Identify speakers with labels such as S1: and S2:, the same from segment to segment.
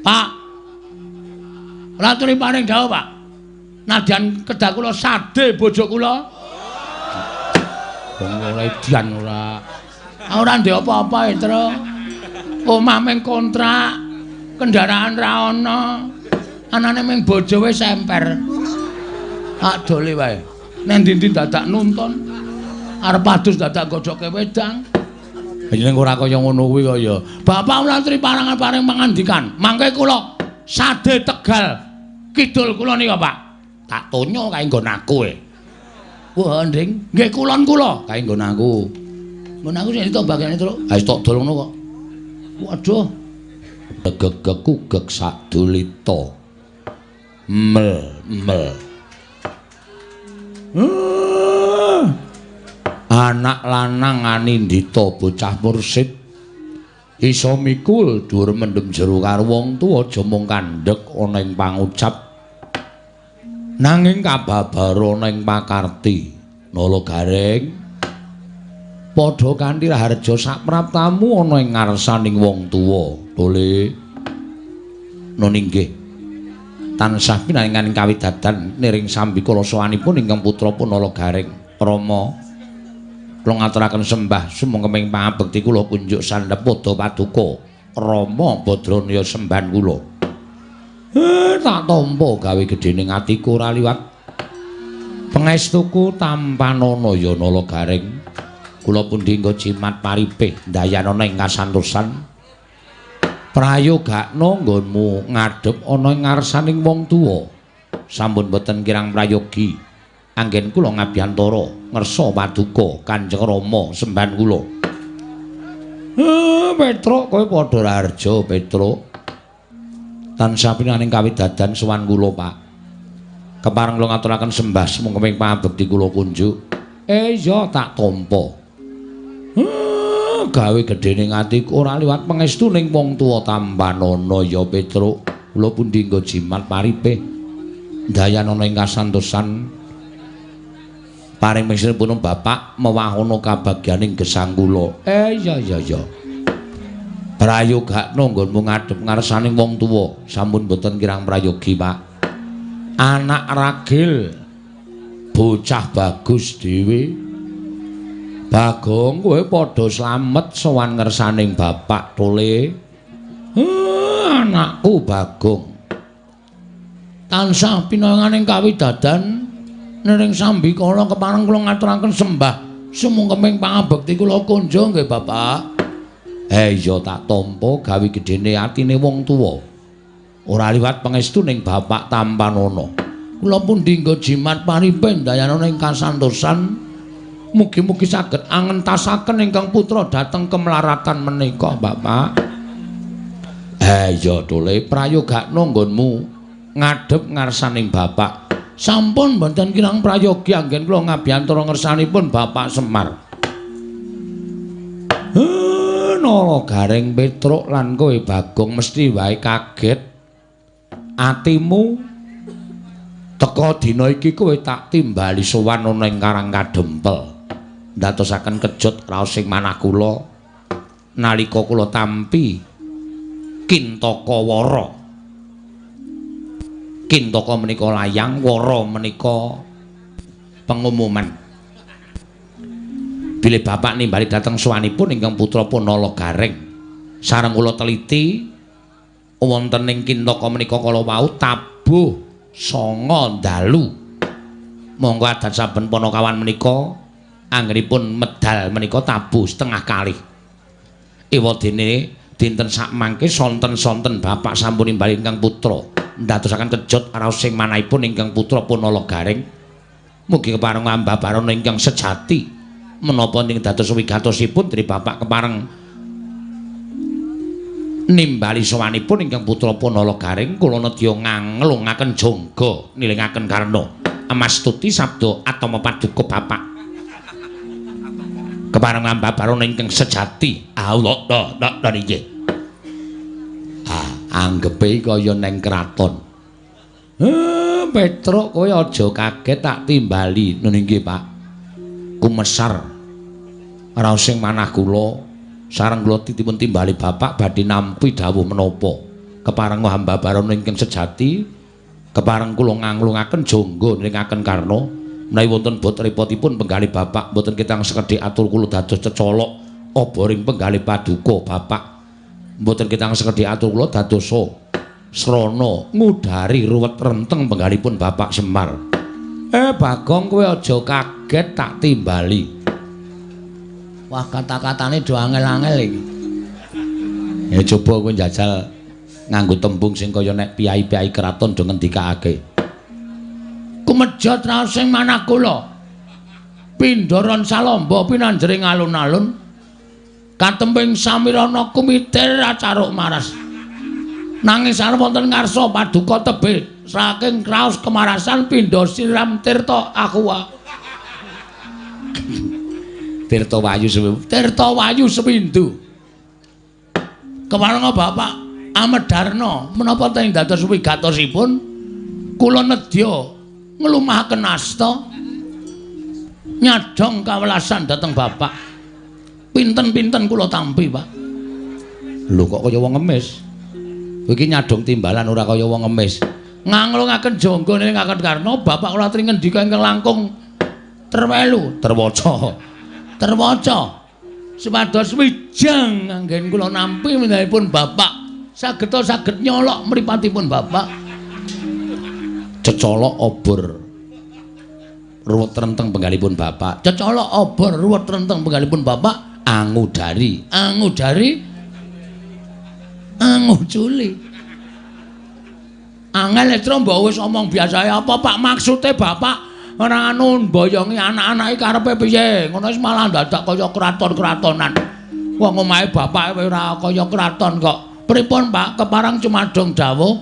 S1: Pak. Kula aturi paring dawuh, Pak. Nadyan kedah kula sade bojo kula. Wong ora edian ora. Ora ndek apa-apa, Tru. Omah mung kontrak, kendaraan ra ana. Anane mung bojo wis emper. Tak dole wae. Nang ndi-ndi dadak nuntun. Arep adus dadak godhoke wedang. Yen ora kaya ngono kuwi kaya. Bapak kula aturi parangan paring pangandikan. Mangke kula sade Tegal kidul kula nika, Pak. Tak tonyo kae nggon aku e. Wah, Nding, nggih kulon kula kae nggon aku. Nggon aku sing ditok bagiane, Truk. Ha wis tok dol ngono kok. Waduh. Gegegekugeg sadulita. Mel mel. Anak lanang anindita bocah mursid iso mikul dhuwur mendem jero karo wong tuwa aja mung kandhek ana ing pangucap nanging kababar ana ing pakarti. Nala Gareng padha kanthi raharja sapraptamu ana ing ngarsaning wong tuwa. Tole nun inggih tansah pinaringan kawidadan niring sambikala sowanipun ingkang putra Punala Gareng. Rama, kula ngaturaken sembah sumangga pangabekti kula kunjuk sandhep padha paduka Rama Badranaya sembahan kula. Tak tampa gawe gedhening atiku ora liwat pangestuku tampanana ya Nala Gareng. Kula pundi nggo jimat paripih ndayanana ing kasantosan prayogakna nggonmu ngadhep ana ing ngarsaning wong tuwa. Sampun boten kirang prayogi anggen kula ngabiyantara ngersa paduka Kanjeng Rama sembahan kula. Petruk kowe padha raharja Petruk. Tansah pinaning kawidadan sowan kula, Pak. Kepareng kula ngaturaken sembah sumangga pangabekti kula kunjuk. Iya tak tampa. Gawe gedhening atiku ora liwat pangestuning wong tuwa tampanana ya Petruk. Kula pundi nggo jimat paripih ndayanana ing kasantosan paring pun bapak mewahana kabagyaning gesang kula. Iya iya iya. Prayogakna nggonmu ngadhep ngarsaning wong tuwa. Sampun boten kirang prayogi, Pak. Anak ragil bocah bagus dhewe. Bagong kowe padha slamet sowan ngersaning bapak tole. Anakku Bagong. Tansah pinaringaning kawidadan niring sambikala kepareng kula ngaturaken sembah sumungkeming pangabekti kula kunjung nggih Bapak. Iya tak tampa gawe gedhene atine wong tuwa. Ora liwat pangestuning bapak tampanana. Kula pundi nggo jimat paripih ndayanana ing kasantosan. Mugi-mugi saged angentasaken ingkang putra dhateng kemelaratan menika Bapak. Iya tole prayogakna nggonmu ngadhep ngarsaning bapak. Sampun mboten kirang prayogi anggen kula ngabiyantara ngersanipun Bapak Semar. Nala Gareng Petruk lan kowe Bagong mesti wae kaget. Atimu teka dina iki kowe tak timbali sowan ana ing Karang Kadempel. Ndadosaken kejut raos ing manah kula nalika kula tampi Kintaka Wara. Kintaka menika layang, wara menika pengumuman. Bilih bapak nimbali dhateng sowanipun ingkang putra Punala Gareng. Sareng kula teliti wonten ing Kintaka menika kala wau tabuh 9 dalu. Monggo adat saben panakawan menika anggenipun medal menika tabuh setengah kalih. Ewadene dinten sakmangke sonten-sonten bapak sampun nimbali ingkang putra. Ndadosaken kejut raos ing manahipun ingkang putra Punala Gareng. Mugi kepareng ambabarana ingkang sejati. Menapa ing dados wigatosipun dri bapak kepareng nimbali sowanipun ingkang putra Punala Gareng kula nedya nganglungaken jangga nilingaken karna amastuti sabda atama paduka bapak kepareng ambabarana ingkang sejati. Allah da da nggih. Anggepe kaya neng kraton. Petruk kowe aja kaget tak timbali. Nun inggih, Pak. Kumesar raos sing manah kula sareng kula dipun timbali bapak badhe nampi dawuh menapa. Kepareng hamba barono ingkang sejati, kepareng kula nganglungaken jangga nringaken karna menawi wonten bot repotipun penggalih bapak mboten ketang sekedhik atur kula dados cecolok oboring penggalih paduka bapak. Mboten ketang sekedhik atur kula dadosa srana ngudari ruwet renteng penggalipun Bapak Semar. Bagong kowe aja kaget tak timbali. Wah, kata-katane do angel-angel iki. Ya coba kowe njajal nganggo tembung sing kaya nek piyai-piyai kraton do ngendikake. Kumeja traos sing manah kula. Pindharan salamba pinanjering alun-alun. Katemping samirana kumitir acaruk maras. Nanging sareng wonten ngarsa paduka tebih saking kraos kemarasan pindha siram tirta aqua. Tirta Wayu Sewindu. Tirta Wayu Sewindu. Keparenga Bapak Amedarna menapa teng dados wigatosipun kula nedya nglumahaken asta nyadhong kawelasan dhateng Bapak. Pinten-pinten kula tampi, Pak. Lho kok kaya wong ngemis. Kowe iki nyadhong timbalan ora kaya wong ngemis. Nganglungaken jangga nringaken karna Bapak kula aturi ngendika ingkang langkung terwelu, terwaca. Terwaca. Supados wijang anggen kula nampi minahipun Bapak sageta saged nyolok mripatipun Bapak. Cecolok obor ruwet renteng penggalipun Bapak. Cecolok obor ruwet renteng penggalipun Bapak angudari, angudari anguculi. Angel Netra mbok wis omong biasae apa Pak maksude Bapak ora anu mboyongi anak-anake karepe piye? Ngono wis malah dadak kaya kraton-kratonan. Wong omahe bapak ora kaya kraton kok. Pripun Pak keparang cumadong dawuh?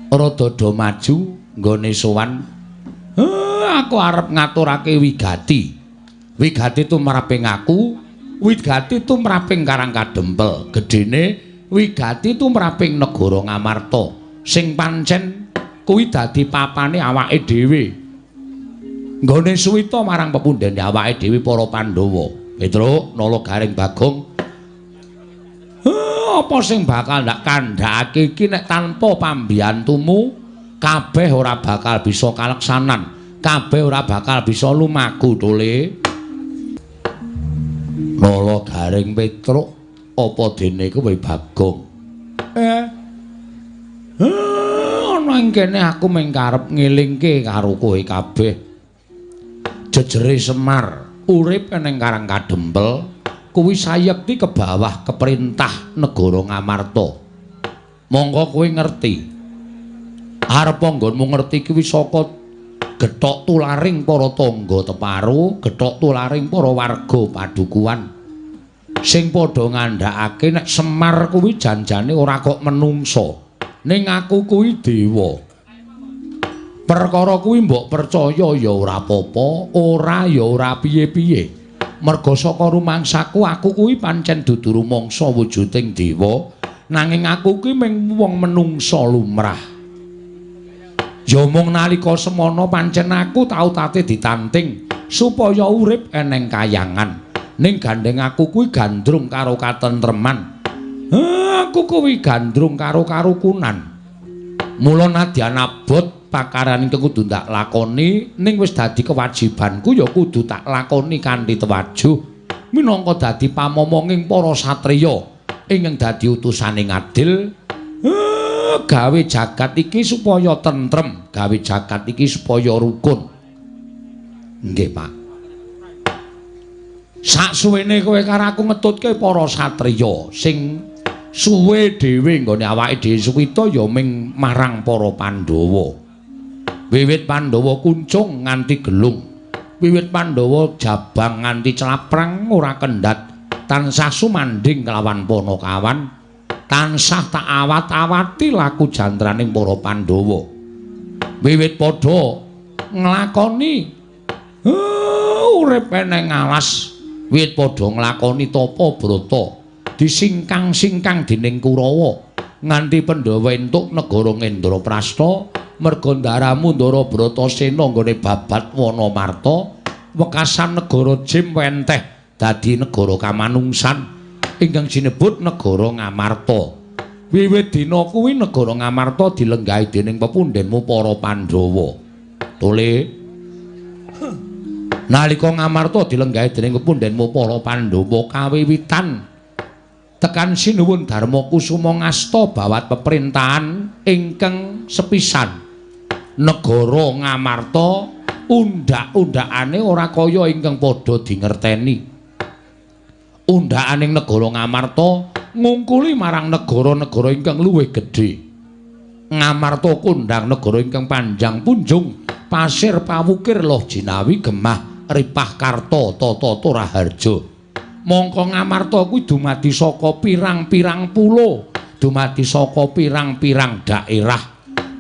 S1: Rada do maju nggone sowan. Aku arep ngaturake wigati. Wigati tumraping aku, wigati tumraping Karang Kadempel. Gedene wigati tumraping negara Ngamarta sing pancen kuwi dadi papane awake dhewe. Nggone suwita marang pepundhene awake dhewe para Pandhawa. Petruk, Nala Garing Bagong. Apa sing bakal ndak kandhakake iki nek tanpa pambiyantumu kabeh ora bakal bisa kaleksanan, kabeh ora bakal bisa lumaku tole. Nala Garing Petruk, apa dene kowe Bagong? Ana ing kene aku mung karep ngelingke karo kowe kabeh. Jejere Semar urip ning Karang Kadempel kuwi sayekti ke bawah keperintah negara Ngamarta. Monggo kowe ngerti. Arep nggonmu ngerti kuwi saka gethok tularing para tangga teparu, gethok tularing para warga padukuhan sing padha ngandhakake nek Semar kuwi janjane ora kok menungsa, ning aku kuwi dewa. Perkara kuwi mbok percaya ya ora apa-apa, ora ya ora piye-piye. Merga saka rumangsaku aku kuwi pancen dudu rumangsa wujuding dewa, nanging aku kuwi mung wong menungsa lumrah. Ya mung nalika semana pancen aku tau tate ditanting supaya urip eneng kayangan. Ning gandeng aku kuwi gandrung karo katentreman. Aku kuwi gandrung karo karukunan. Mula nadyan abot pakaran ingkang kudu ndak lakoni ning wis dadi kewajibanku ya kudu tak lakoni kanthi tewajuh minangka dadi pamomonging para satriya ingkang dadi utusane ngadil gawe jagat iki supaya tentrem, gawe jagat iki supaya rukun. Nggih, Pak. Saksuwene kowe karo aku ngetutke para satriya sing suwe dhewe nggone awake dhewe suwita ya ming marang para Pandhawa. Wiwit Pandhawa kuncung nganti gelung, wiwit Pandhawa jabang nganti claprang ora kendhat, tansah sumandhing kelawan panakawan, tansah tak awat-awati laku jantraning para Pandhawa. Wiwit padha nglakoni urip eneng alas, wiwit padha nglakoni tapa brata, disingkang-singkang dening Kurawa nganti Pandhawa entuk negara Ngendraprasta. Merga ndaramu Ndara Bratasena nggone babat Wanamarta, wekasan negara Jim wenteh dadi negara kamanungsan ingkang sinebut negara Ngamarta. Wiwit dina kuwi negara Ngamarta dilenggahi dening pepundhenmu para Pandhawa. Tole. Nalika Ngamarta dilenggahi dening pepundhenmu para Pandhawa kawiwitan tekan Sinuwun Darma Kusuma ngasta bawat peperintahan ingkang sepisan. Negara Ngamarta undhak-undhakane ora kaya ingkang padha dingerteni. Undhakaning negara Ngamarta ngungkuli marang negara-negara ingkang luwih gedhe. Ngamarta kondhang negara ingkang panjang punjung, pasir pawukir loh jinawi gemah ripah karta tata raharja. Mongko Ngamarta kuwi dumadi saka pirang-pirang pulo, dumadi saka pirang-pirang daerah,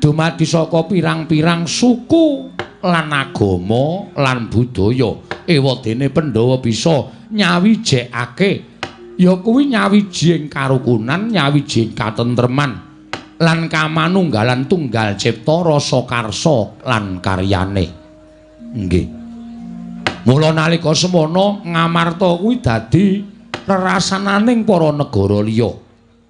S1: dumadi saka pirang-pirang suku lan agama lan budaya. Ewadene Pandhawa bisa nyawijekake ya kuwi nyawiji ing karukunan, nyawiji ing katentreman lan kamanunggalan tunggal cipta rasa karsa lan karyane. Nggih. Mula nalika semono Ngamarta kuwi dadi rerasananing para negara liya.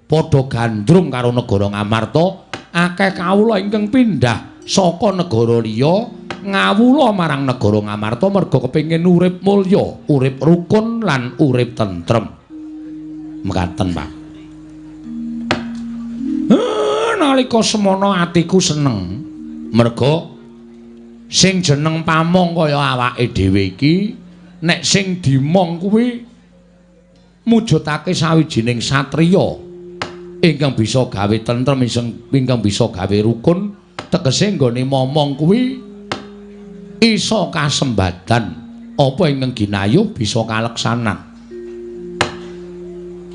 S1: Padha gandrung karo negara Ngamarta, akeh kawula ingkang pindhah saka negara liya ngawula marang negara Ngamarta merga kepengin urip mulya, urip rukun lan urip tentrem. Mekaten, Pak. Nalika semono atiku seneng. Merga sing jeneng pamong kaya awake dhewe iki nek sing dimong kuwi mujudake sawijining satriya ingkang bisa gawe tentrem, ingkang bisa gawe rukun, tegese nggone momong kuwi iso kasembadan apa ingkang ginayuh bisa kaleksanan.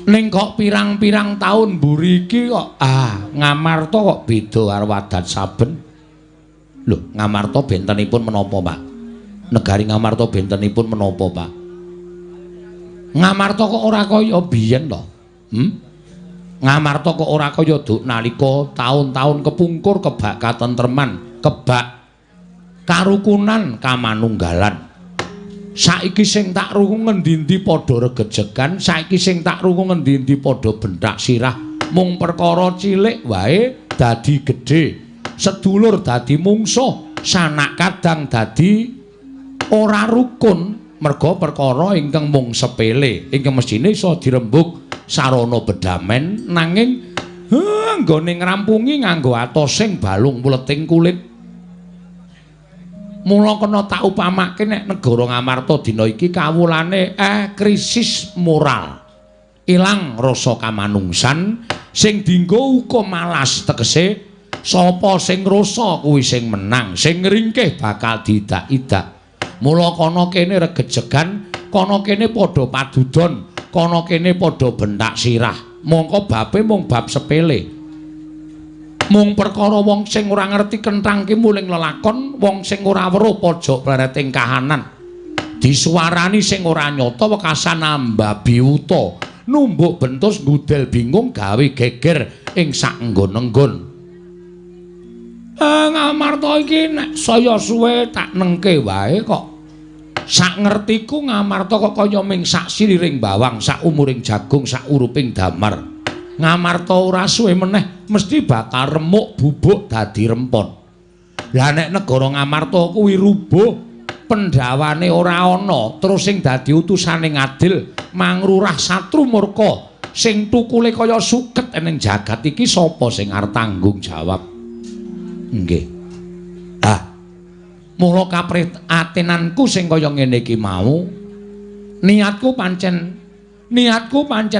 S1: Ning kok pirang-pirang taun mburi iki kok Ngamarta kok beda karo adat saben. Lho, Ngamarta bentenipun menapa, Pak? Negari Ngamarta bentenipun menapa, Pak? Ngamarta kok ora kaya biyen to? Ngamarta kok ora kaya duk nalika taun-taun kepungkur kebak katentreman, kebak karukunan kamanunggalan. Saiki sing tak rungu ngendi-endi padha regejegan, saiki sing tak rungu ngendi-endi padha benthak sirah, mung perkara cilik wae dadi gedhe, sedulur dadi mungsuh, sanak kadang dadi ora rukun merga perkara ingkang mung sepele, ingkang mesthine iso dirembug sarana bedamen, nanging nggone ngrampungi nganggo atosing balung muleting kulit. Mula kena tak upamake nek negara Ngamarta dina iki kawulane krisis moral. Ilang rasa kamanungsan sing dienggo hukum malas, tegese sapa sing rasa kuwi sing menang, sing ngringkih bakal diidak-idak. Mula kana kene regejegan, kana kene padha padudon, kana kene padha benthak sirah. Mongko babe mung bab sepele. Mung perkara wong sing ora ngerti kenthang ki muling lelakon, wong sing ora weruh pojok plereting kahanan. Disuwarani sing ora nyata wekasan ambabi wuta, numbuk bentus ngudel bingung gawe geger ing sak nggon-nggon. Ngamarta iki nek saya suwe tak nengke wae kok. Sak ngertiku Ngamarta kok kaya ming sak siliring bawang, sak umuring jagung, sak uruping damar. Ngamarta ora suwe meneh mesti bakal remuk bubuk dadi rempon. Lah nek negara Ngamarta kuwi rubuh, pendhawane ora ana, terus sing dadi utusane ngadil mangrurah satru murka sing tukule kaya suket ning jagat iki sapa sing arep tanggung jawab? Nggih. Ah. Mula kaprihatinanku sing kaya ngene iki mau, niatku pancen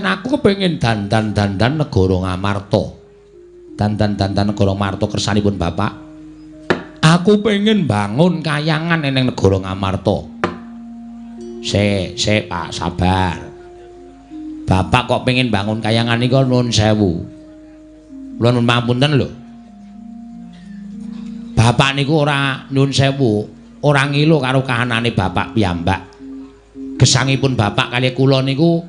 S1: aku kepengin dandan-dandan negara Ngamarta. Dandan-dandan negara Ngamarta kersanipun Bapak. Aku pengen bangun kayangan ning negara Ngamarta. Sik, sik Pak, sabar. Bapak kok pengen bangun kayangan niku nuwun sewu. Kula nuwun pangapunten lho. Bapak niku ora nuwun sewu, ora ngilu karo kahanane bapak piyambak. Gesangipun bapak kali kula niku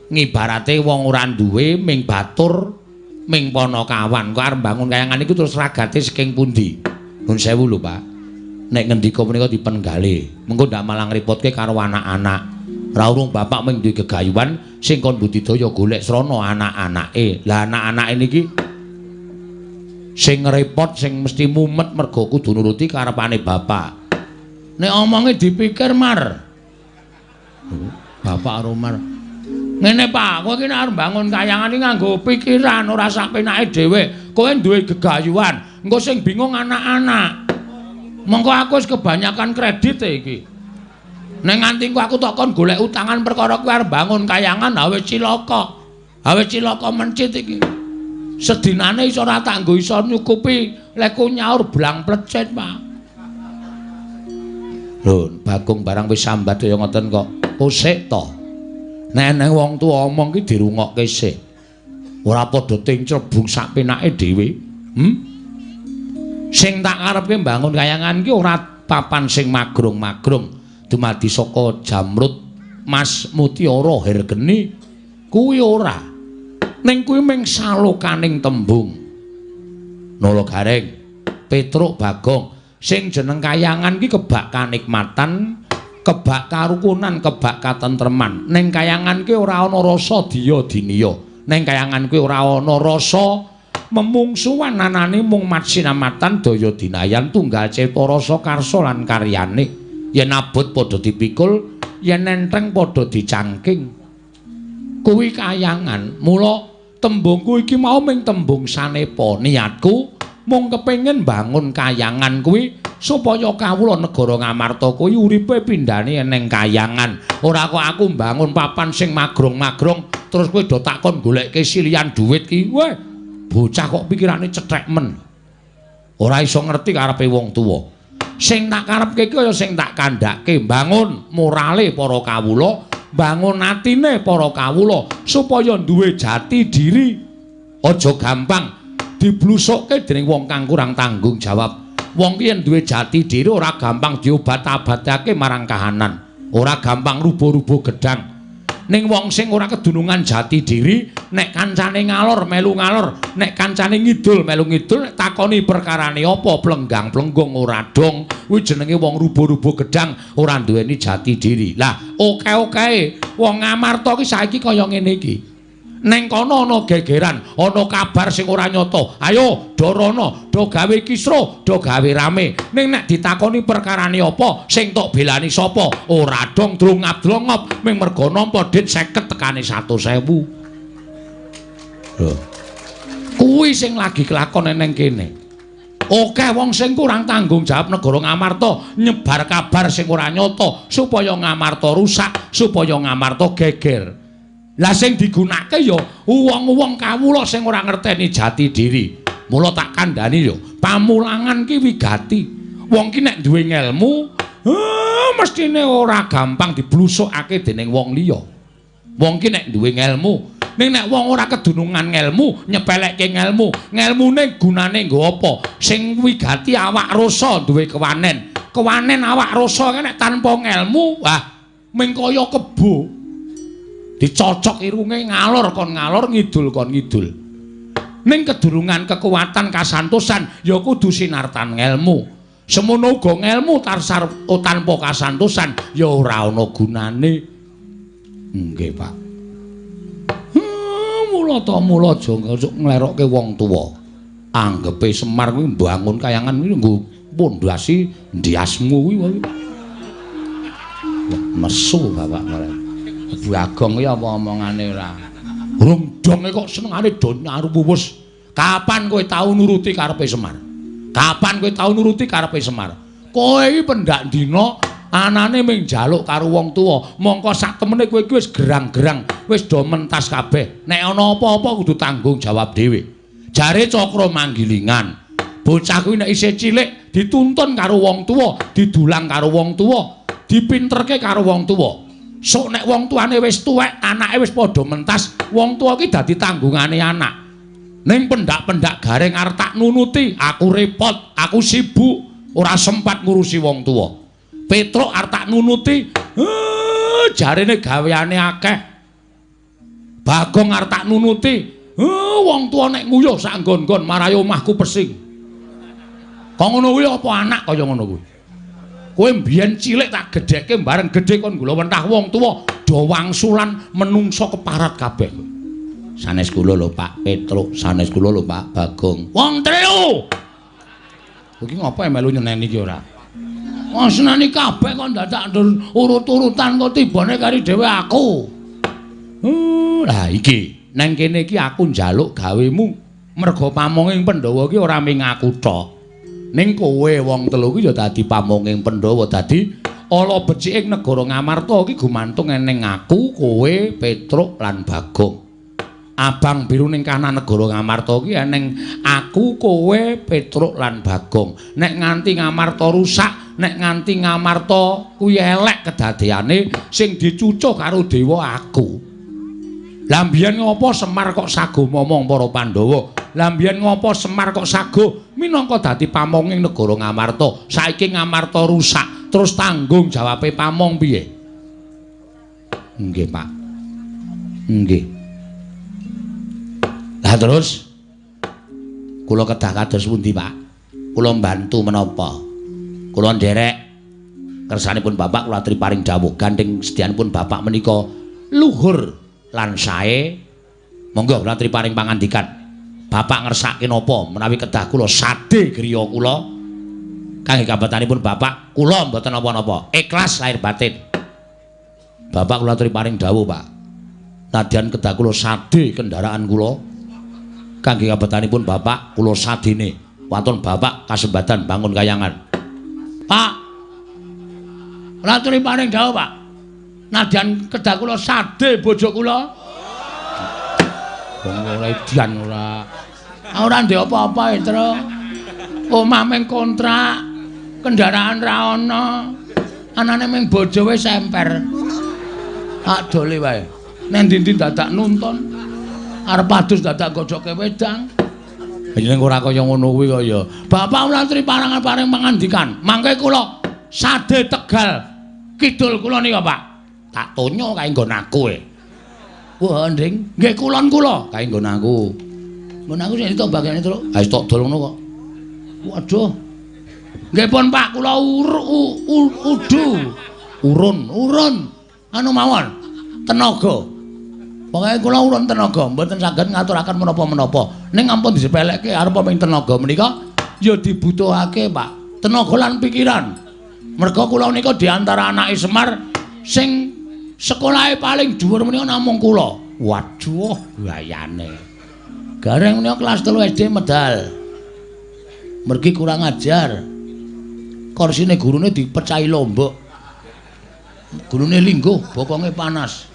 S1: ngibarate wong ora duwe ming batur ming panakawan. Kok arep bangun kayangan niku terus ragate saking pundi? Nuwun sewu lho, Pak. Nek ngendika punika dipenggale, mengko ndak malah ngrepotke karo anak-anak. Ra urung bapak ming duwe gegayuhan sing kon budidaya golek srana anak-anake. Lah anak-anake niki Sing repot sing mesti mumet mergo kudu nuruti karepane bapak. Nek omonge dipikir Mar. Bapak karo Mar. Ngene Pak, kowe iki nek arep mbangun kayangan iki nganggo pikiran ora sak penake dhewe. Kowe duwe gegayuhan, engko sing bingung anak-anak. Mongko aku wis kebanyakan kredit iki. Nek nganti ku aku tok kon golek utangan perkara kowe arep mbangun kayangan awe cilaka. Awe cilaka mencit iki. Sedinane iso ora tak nggo iso nyukupi leku nyaur blang plecet, Pak. Lho, Bagong barang wis sambat ya ngoten kok. Kosek to. Nek eneng wong tuwa omong ki dirungokke sik. Ora padha tinclebung sak penake dhewe. Sing tak karepke mbangun kayangan ki ora papan sing magrong-magrong dumadi saka jamrut mas mutiara hergeni kuwi ora. Ning kuwi mung salokaning tembung. Nala Gareng, Petruk, Bagong, sing jeneng kayangan ki kebak kanikmatan, kebak karukunan, kebak katentreman. Ning kayangan ki ora ana rasa diya diniya. Ning kayangan kuwi ora ana rasa memungsuhan, anane mung matsinamatan daya dinayan tunggal cipta rasa karsa lan karyane. Yen abot padha dipikul, yen enteng padha dicangking. Kuwi kayangan. Mula tembungku iki mau ming tembung sanepa. Niatku mung kepengin bangun kayangan kuwi supaya kawula negara Ngamarta kuwi uripe pindhane ning kayangan. Ora kok aku mbangun papan sing magrong-magrong terus kowe do takon golekke silian dhuwit ki. Weh, bocah kok pikirane cethek men. Ora iso ngerti karepe wong tuwa. Sing tak karepke iki kaya sing tak kandhake, mbangun morale para kawula, bangun atine para kawula supaya duwe jati diri. Aja gampang diblusukke dening wong kang kurang tanggung jawab. Wong ki yen duwe jati diri ora gampang diobat-abatake marang kahanan, ora gampang rubuh-rubuh gedang. Ning wong sing ora kedunungan jati diri, nek kancane ngalor melu ngalor, nek kancane ngidul melu ngidul, nek takoni perkarane apa plenggang-plenggong ora dong. Kuwi jenenge wong rubuh-rubuh gedang, ora duweni jati diri. Lah, oke-oke wong Ngamarta ki saiki kaya ngene iki. Neng kono ana gegeran, ana kabar sing ora nyata. Ayo do rono, do gawe kisruh, do gawe rame. Ning nek ditakoni perkarane apa, sing tok belani sapa? Ora dong drongap-drongop, ming mergo nampa dit 50 tekane 100.000. Lho. Kuwi sing lagi kelakon neng kene. Oke wong sing kurang tanggung jawab negara Ngamarta nyebar kabar sing ora nyata supaya Ngamarta rusak, supaya Ngamarta geger. Lah sing digunakake ya wong-wong kawula sing ora ngerteni jati diri. Mula tak kandhani ya, pamulangan ki wigati. Wong ki nek duwe ngelmu, mestine ora gampang diblusukake dening wong liya. Wong ki nek duwe ngelmu, ning nek wong ora kedunungan ngelmu, nyepelekke ngelmu, ngelmune gunane nggo apa? Sing wigati awak rasa duwe kewanen. Kewanen awak rasa ki nek tanpa ngelmu, wah ming kaya kebo. Dicocok irunge ngalor kon ngalor, ngidul kon ngidul. Ning kedurungan kekuatan kasantosan ya kudu sinartan ngelmu. Semono uga ngelmu tarsar tanpa kasantosan ya ora ana gunane. Nggih, Pak. Mula ta mula aja nglerokke wong tuwa. Anggepe Semar kuwi mbangun kayangan kuwi nggo pondasi ndiasmu kuwi. Nesu bapak marang. Bagong kuwi apa omongane ora? Urung donge kok senengane do nyaruwus. Kapan kowe tau nuruti karepe Semar? Kapan kowe tau nuruti karepe Semar? Kowe iki pendak dina anane mung njaluk karo wong tuwa. Mongko sak temene kowe iki wis gerang-gerang, wis do mentas kabeh. Nek ana apa-apa kudu tanggung jawab dhewe. Jare Cakra Manggilingan, bocah kuwi nek isih cilik dituntun karo wong tuwa, didulang karo wong tuwa, dipinterke karo wong tuwa. Sok nek wong tuane wis tuwek, anake wis padha mentas, wong tuwa ki dadi tanggungane anak. Ning pendak-pendak Gareng arep tak nunuti, aku repot, aku sibuk, ora sempat ngurusi wong tuwa. Petruk arep tak nunuti, jarene gaweane akeh. Bagong arep tak nunuti, wong tuwa nek nguyuh sak nggon-nggon marai omahku pesing. Kok ngono kuwi apa anak kaya ngono kuwi? Kowe mbiyen cilik tak gedhekke bareng gedhe kon gula wentah wong tuwa do wangsulan menungso keparat kabeh. Sanes kula lho Pak Petruk, sanes kula lho Pak Bagong. Wong telu. Iki ngopo melu nyeneni iki ora? Wong seneni kabeh kok dadak urut-urutan kok tibane kari dhewe aku. Lah iki neng kene iki aku njaluk gawemu merga pamonging Pandhawa iki ora ming aku tok. Ning kowe wong telu iki ya dadi pamonging Pandhawa, dadi ala beciking negara Ngamarta iki gumantung eneng aku, kowe, Petruk lan Bagong. Abang biru ning kanan negara Ngamarta iki eneng aku, kowe, Petruk lan Bagong. Nek nganti Ngamarta rusak, nek nganti Ngamarta kuwi elek kedadeane, sing dicucuh karo dewa aku. Lah mbiyen ngopo Semar kok sago momong para Pandhawa? Lah mbiyen ngopo Semar kok sago minangka dadi pamonging negara Ngamarta? Saiki Ngamarta rusak, terus tanggung jawabe pamong piye? Nggih, Pak. Nggih. Lah terus kula kedah kados pundi, Pak? Kula mbantu menapa? Kula nderek kersanipun Bapak kula aturi paring dawuh gandeng sedyanipun Bapak menika luhur lan sae. Monggo kula aturi paring pangandikan. Bapak ngersake napa menawi kedah kula sade griya kula kangge kabetanipun Bapak kula mboten napa-napa, ikhlas lahir batin. Bapak kula aturi paring dawuh, Pak. Nadyan kedah kula sade kendaraan kula kangge kabetanipun Bapak kula sadene. Waton Bapak kasembadan bangun kayangan. Pak, kula aturi paring dawuh, Pak. Nadyan kedah kula sade bojo kula. Wong ora edian ora. Ora ndek apa-apa, Tru. Omah mung kontrak, kendaraan ra ana. Anane mung bojo wis emper. Tak dole wae. Nang ndi-ndi dadak nuntun. Arep adus dadak gojoke wedang. Jeneng ora kaya ngono kuwi kok ya. Bapak kula aturi parangan paring pangandikan. Mangke kula sade Tegal kidul kula nika, Pak. Tak tonyo kae nggon aku e. Wah, Nding, nggih kulon kula kae nggon aku. Nggon aku sing ditok bagiane, Truk. Ha wis tok dol ngono kok. Waduh. Nggih pun, Pak, kula udu. Urun, urun. Anu mawon. Tenaga. Pokoke kula urun tenaga, mboten saged ngaturaken menapa-menapa. Ning ampun disepelekke arep ming tenaga menika ya dibutuhake, Pak. Tenaga lan pikiran. Merga kula nika di antara anake Semar sing sekolahe paling dhuwur menika namung kula. Waduh, gayane. Gareng menika kelas 3 SD medal. Mergi kurang ajar. Korsine gurune dipecahi lombok. Gurune lingguh, bokonge panas.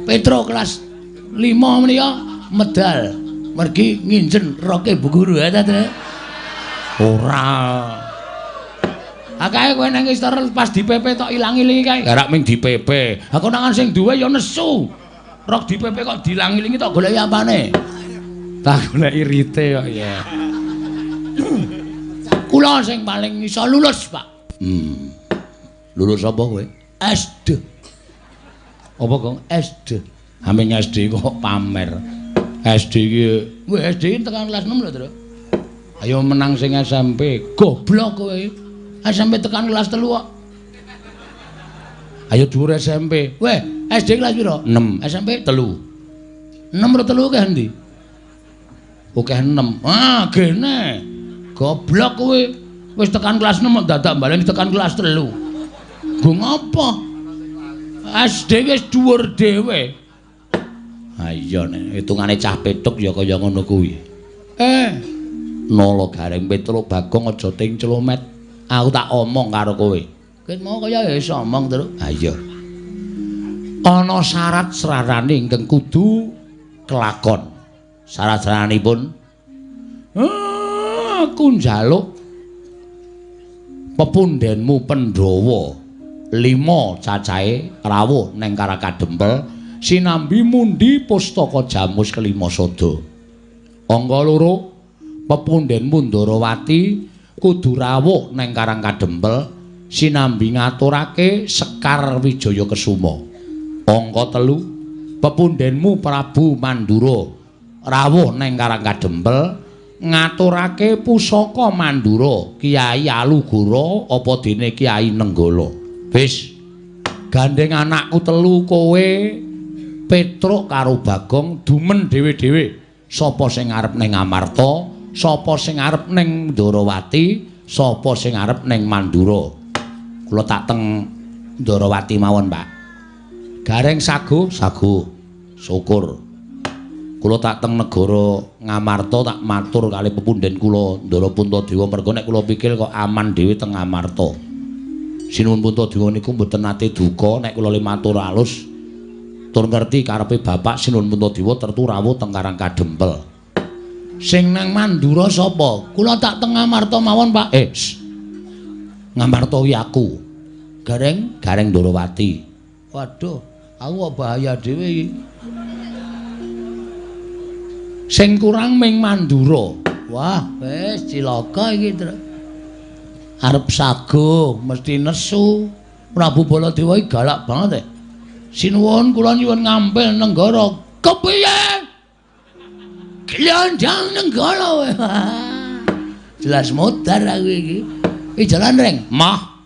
S1: Petro kelas 5 menika medal. Mergi nginjen roke bu guru ya ta, Tru? Ora. Akae kowe nang istor pas di PP tok ilang-ilingi kae. Garak ming di PP. Ha konangan sing duwe ya nesu. Rok di PP kok diilang-ilingi tok goleki apane? Tak goleki rite kok ya. Kula sing paling iso lulus, Pak. Lulus apa kowe? SD. Apa, Gong? SD. Aming SD kok pamer. SD iki, weh SD tekan kelas 6 lho, Tru. Ayo menang sing SMP. Goblok kowe. SMP tekan kelas 3 kok. Ayo dhuwur SMP. Weh, SD kelas piro? 6. SMP 3. 6 ro 3 akeh endi? Akeh 6. Ah, gene. Goblok kowe. Wis tekan kelas 6 kok dadak baleni tekan kelas 3. Nggo ngapa? SD wis dhuwur dhewe. Ha iya nek hitungane cah petuk ya kaya ngono kuwi. Nala Gareng Petruk Bagong aja ting clomet. Aku tak omong karo kowe. Ket mau kaya iso omong, Truk. Ha iya. Ana syarat srarane ingkang kudu kelakon. Syarat-syaranipun aku njaluk pepundhenmu Pandhawa 5 cacahe rawuh neng Karakadempel sinambi mundi pustaka Jamus kelima sada. Angka 2 pepundhenmu Ndarawati kudu rawuh neng Karangkadempel sinambi ngaturake Sekar Wijaya Kesuma. Angka 3 pepundhenmu Prabu Mandura rawuh neng Karangkadempel ngaturake pusaka Mandura Kyai Alugoro apa dene Kyai Nenggala. Wis gandeng anakku telu kowe Petruk karo Bagong dumen dhewe-dhewe. Sapa sing arep ning Ngamarta, sapa sing arep ning Ndorowati, sapa sing arep ning Mandura. Kula tak teng Ndorowati mawon, Pak. Gareng sago, sago. Syukur. Kula tak teng negara Ngamarta tak matur kali pepunden kula Ndara Puntadewa merga nek kula pikir kok aman dhewe teng Ngamarta. Sinuwun Puntadewa niku mboten nate duka nek kula le matur alus tur ngerti karepe bapak Sinuwun Puntadewa tertu rawuh teng Karang Kadempel. Sing nang Mandura sapa? Kula tak teng Ngamarta mawon, Pak. Ngamarta kuwi aku. Gareng, Gareng Ndorowati. Waduh, aku kok bahaya dhewe iki. Sing kurang ming Mandura. Wah, wis cilaka iki, Tru. Arep sago mesti nesu. Prabu Baladewa iki galak banget. Sinuwun kula nyuwun ngampil nenggara. Kepiye? Glandang nenggara kowe. Jelas modar aku iki. Iki jalan reng. Mah.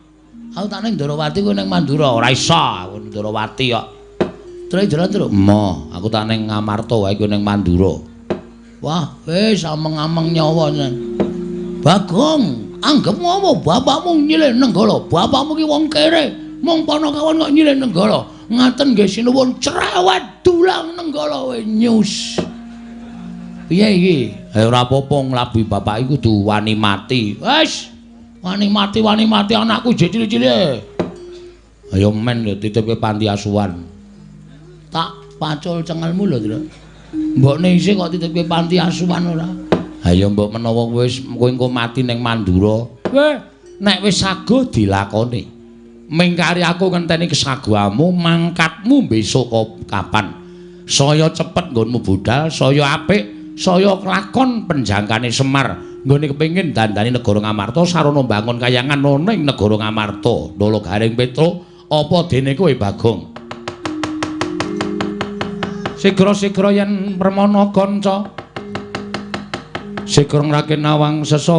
S1: Aku tak ning Ndorowati kowe ning Mandura. Ora iso aku Ndorowati kok. Terus jalan terus. Mah, aku tak ning Ngamarta wae kowe ning Mandura. Wah, wis ameng-ameng nyawa tenan. Bagong, anggepmu apa bapakmu nyilih nenggala? Bapakmu ki wong kere, mung panakawan kok nyilih nenggala. Ngaten nggih sinuwun cerewet dulang nenggala we nyus. Piye iki? Ora apa-apa nglabi bapak iku kudu wani mati. Wis, wani mati anakku jek cilik-cilik. Ayo men lho titipke panti asuhan. Tak pacul cengelmu lho, Tru. Mbokne isih kok titipke panti asuhan ora? Ha ya mbok menawa wis kowe engko mati ning Mandura. Weh, nek wis sago dilakoni. Mingkari aku ngenteni kesagoamu, mangkatmu besok kapan? Saya cepet nggonmu budal, saya apik, saya kelakon penjangkane Semar. Nggone kepengin dandani negara Ngamarta sarana mbangun kayangan ana ing negara Ngamarta. Ndala Gareng Petruk, apa dene kowe Bagong? Sigra-sigra yen permana kanca sigra ngraken nawang sesangka.